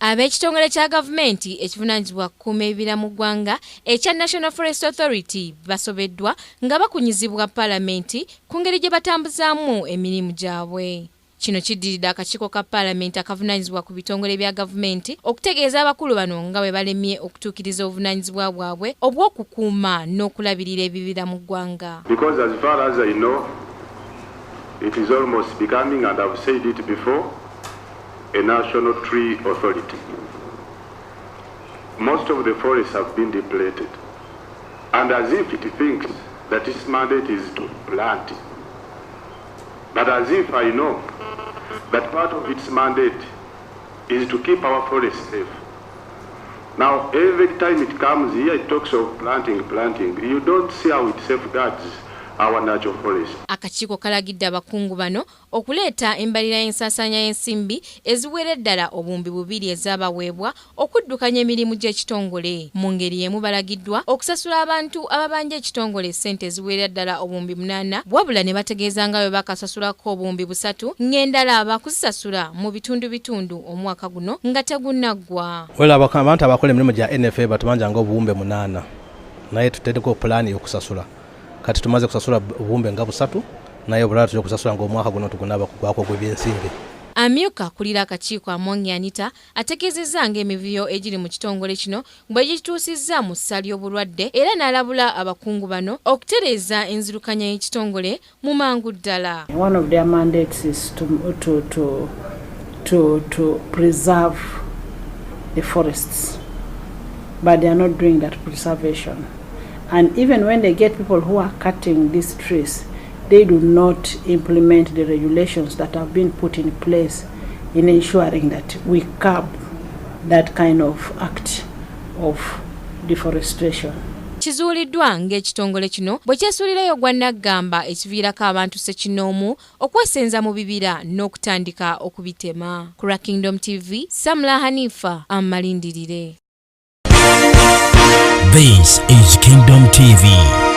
Ab'ekitongole kya gavumenti ekivunaanyizibwa kukuuma ebibira mu ggwanga ekya National Forest Authority basobeddwa nga bakunyizibwa Palamenti ku ngeri gye batambuzaamu emirimu gyabwe. Kino kiddiridde akakiiko ka Palamenti akavunaanyizibwa ku bitongole bya gavumenti okutegeeza abakulu bano nga bwe balemye okutuukiriza obuvunaanyizibwa bwabwe obw'okukuuma n'okulabirira ebibira mu ggwanga. Because as far as I know, it is almost becoming, and I've said it before, a national tree authority. Most of the forests have been depleted. And as if it thinks that its mandate is to plant. But as if I know that part of its mandate is to keep our forests safe. Now, every time it comes here, it talks of planting, planting. You don't see how it safeguards our natural forest. Akakiiko kalagidde abakungu bano okuleeta embalira y'ensaasaanya y'ensimbi eziwera ddala 2000 ezaabaweebwa okuddukanya emirimu gy'ekitongole. Mu ngeri y'emu balagiddwa okusasula abantu ababanja ekitongole ssente eziwera ddala 8,000, wabula ne bategeeza nga bwe bakasasulako 3000 ng'endala baakuzisasula mu bitundu bitundu omwaka guno nga tegunnaggwa. Well, abantu abakola emirimu gya NFA batubanja nga 8,000, naye tuteddeko pulaani y'okusasula. Kati tumaze kusasula 3,000, naye obulala tujja kusasula ng'omwaka guno tugunaaba kugwako gw'ebyensimbi. Amyuka akulira akakiiko Amongi Anita ategeezezza ng'emivuyo egiri mu kitongole kino bwe gituusizza mu ssa ly'obulwadde, era n'alabula abakungu bano okutereeza enzirukanya y'ekitongole mu mangu ddala. One of their mandates is to preserve the forests, but they are not doing that preservation. And even when they get people who are cutting these trees, they do not implement the regulations that have been put in place in ensuring that we curb that kind of act of deforestation. Kizuuliddwa ng'ekitongole kino bwe kyesuulirayo gwa naggamba ekiviirako abantu ssekinnoomu okwesenza mu bibira n'okutandika okubitema. Ku lwa Kingdom TV, Samula Hanifa amalindirire. This is Kingdom TV.